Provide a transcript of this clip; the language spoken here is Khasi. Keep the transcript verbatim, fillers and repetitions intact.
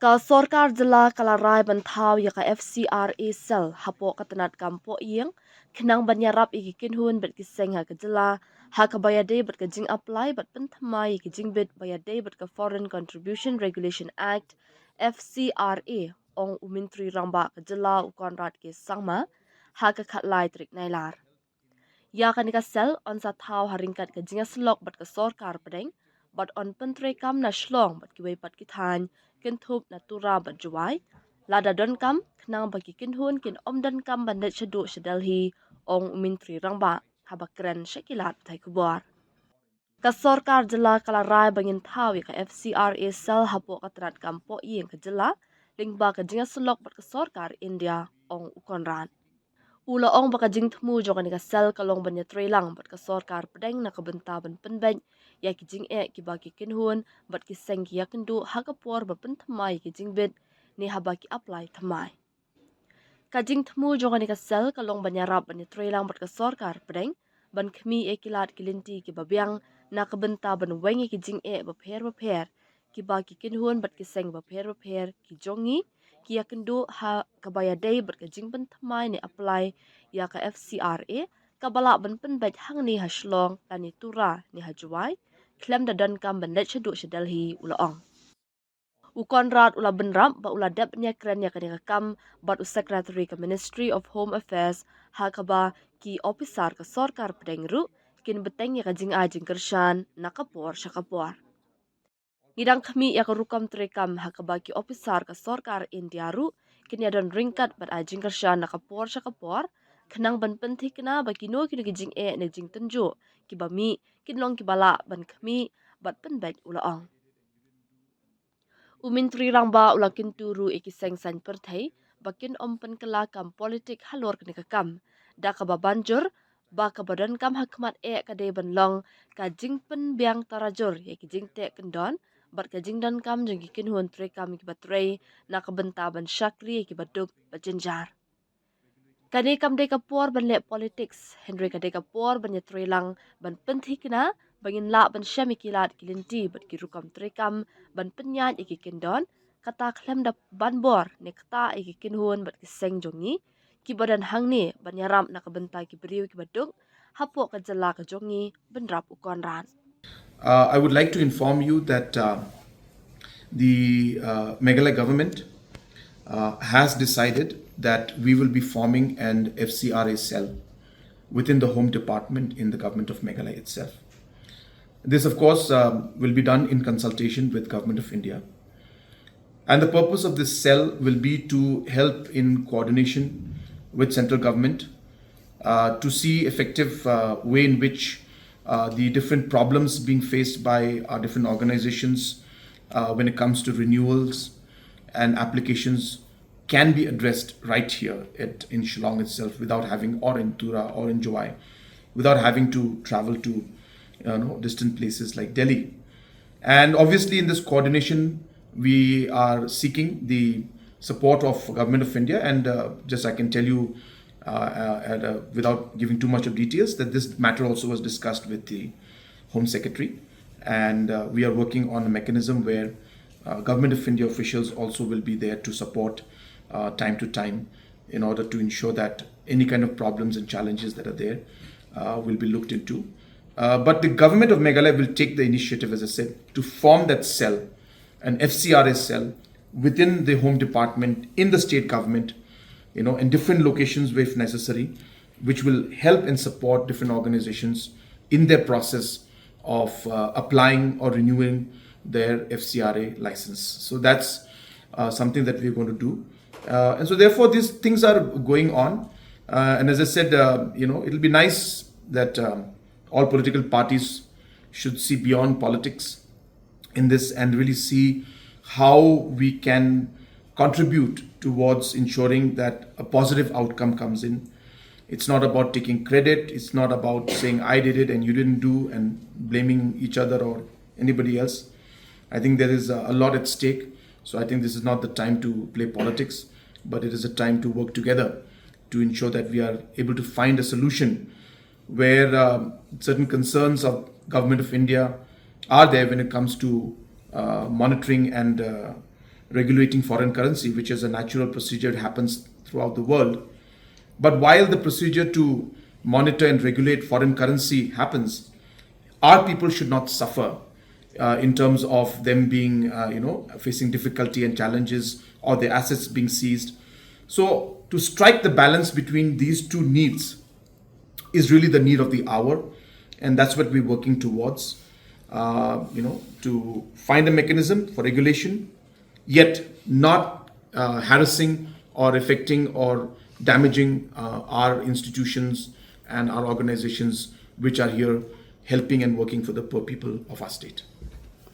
Ka sorkar jylla ka la rai ban thaw ïa ka F C R A cell hapoh ka tnat kam poh ïing, khnang ban ïarap ïa ki kynhun bad ki seng ha ka jylla, ha kaba ïadei bad ka jing-apply bad pynthymmai ïa ki jingbit ba ïadei bad ka Foreign Contribution Regulation Act, F C R A, ong u Myntri Rangbah ka jylla u Conrad K Sangma, ha ka khatlai tarik Nailar. Ïa kane ka cell yn sa thaw ha ryngkat ka jingïasyllok bad ka sorkar pdeng, bad yn pyntreikam na Shillong bad kiwei pat ki thaiñ, kynthup na Tura bad Jowai, lada donkam, khnang ba ki kynhun kin ym donkam ban leit shaduh sha Delhi, ong u Myntri Rangbah, haba kren sha ki lad pathai khubor. Ka sorkar jylla ka la rai ba ngin thaw ïa ka F C R A cell hapoh ka tnat kam poh ïing ka jylla, lyngba ka jingïasyllok bad ka sorkar India, ong u Conrad. U la ong ba ka jingthmu jong kane ka cell ka long ban ïatreilang bad ka sorkar pdeng na ka bynta ban pynbeit ïa ki jingeh kiba ki kynhun bad ki seng ki ïakynduh ha ka por ba pynthymmai ïa ki jingbit ne haba ki apply thymmai. Ka jingthmu jong kane ka cell ka long ban ïarap ban ïatreilang bad ka sorkar pdeng, ban khmih ïa ki lad ki lynti kiba biang, na ka bynta ban weng ïa ki jingeh bapher bapher, kiba ki kynhun bad ki seng bapher bapher ki jong ngi ki ïakynduh ha kaba ïadei bad ka jingpynthymmai ne apply ïa ka F C R A, kaba lah ban pynbeit hangne ha Shillong lane Tura ne ha Jowai, khlem da donkam ban leit shaduh sha Delhi, u la ong. U Conrad u la bynrap ba u la dep ban ïakren ïa kane ka kam bad u Secretary ka Ministry of Home Affairs, ha kaba ki ophisar ka sorkar pdeng ruh kin bteng ïa ka jingai jingkyrshan na ka por sha ka por. Ngi dang khmih ïa ka rukom treikam ha kaba ki ophisar ka sorkar India ruh kin ïadon ryngkat bad ai jingkyrshan na ka por sha ka por, khnang ban pynthikna ba kino kino ki jingeh ne jingtynjuh kiba mih kin long kiba lah ban khmih bad pynbeit, u la ong. U Myntri Rangbah u la kyntu ruh ïa ki seng saiñ pyrthei ba kin ym pynkylla kam politik halor kane ka kam, da kaba ban jur ba kaba donkam ha khmat eh ka dei ban long ka jingpynbiang tarajur ïa ki jingteh kyndon bad ka jingdonkam jong ki kynhun treikam kiba trei na ka bynta ban shakri ïa kiba duk bad jynjar. Kane kam dei ka por ban leh politics, hynrei ka dei ka por ban ïatreilang, ban pynthikna ba ngin lah ban shem ïa ki lad ki lynti bad ki rukom treikam ban pynïaid ïa ki kyndon, kata khlem da ban bor ne ktah ïa ki kynhun bad ki seng jong ngi kiba don hangne ban ïarap na ka bynta ki briew kiba duk hapoh ka jylla ka jong ngi, bynrap u Conrad. Uh, I would like to inform you that uh, the uh, Meghalaya government uh, has decided that we will be forming an F C R A cell within the Home Department in the government of Meghalaya itself. This, of course, uh, will be done in consultation with Government of India. And the purpose of this cell will be to help in coordination with central government uh, to see effective uh, way in which uh, the different problems being faced by our different organizations uh, when it comes to renewals and applications can be addressed right here at, in Shillong itself without having, or in Tura or in Jowai, without having to travel to you know, distant places like Delhi. And obviously, in this coordination, we are seeking the support of Government of India. And uh, just I can tell you, uh, uh, at, uh, without giving too much of details, that this matter also was discussed with the Home Secretary, and uh, we are working on a mechanism where uh, Government of India officials also will be there to support uh, time to time in order to ensure that any kind of problems and challenges that are there uh, will be looked into. Uh, but the government of Meghalaya will take the initiative, as I said, to form that cell, an F C R A cell, within the Home Department, in the state government, you know, in different locations where if necessary, which will help and support different organizations in their process of uh, applying or renewing their F C R A license. So that's uh, something that we're going to do. Uh, and so, therefore, these things are going on. Uh, and as I said, uh, you know, it'll be nice that um, all political parties should see beyond politics in this and really see how we can contribute towards ensuring that a positive outcome comes in. It's not about taking credit. It's not about saying I did it and you didn't do and blaming each other or anybody else. I think there is a lot at stake. So I think this is not the time to play politics, but it is a time to work together to ensure that we are able to find a solution where um, certain concerns of Government of India are there when it comes to uh, monitoring and uh, regulating foreign currency, which is a natural procedure, it happens throughout the world. But while the procedure to monitor and regulate foreign currency happens, our people should not suffer uh, in terms of them being, uh, you know, facing difficulty and challenges or their assets being seized. So to strike the balance between these two needs is really the need of the hour, and that's what we're working towards. Uh, you know, to find a mechanism for regulation, yet not uh, harassing or affecting or damaging uh, our institutions and our organizations which are here helping and working for the poor people of our state.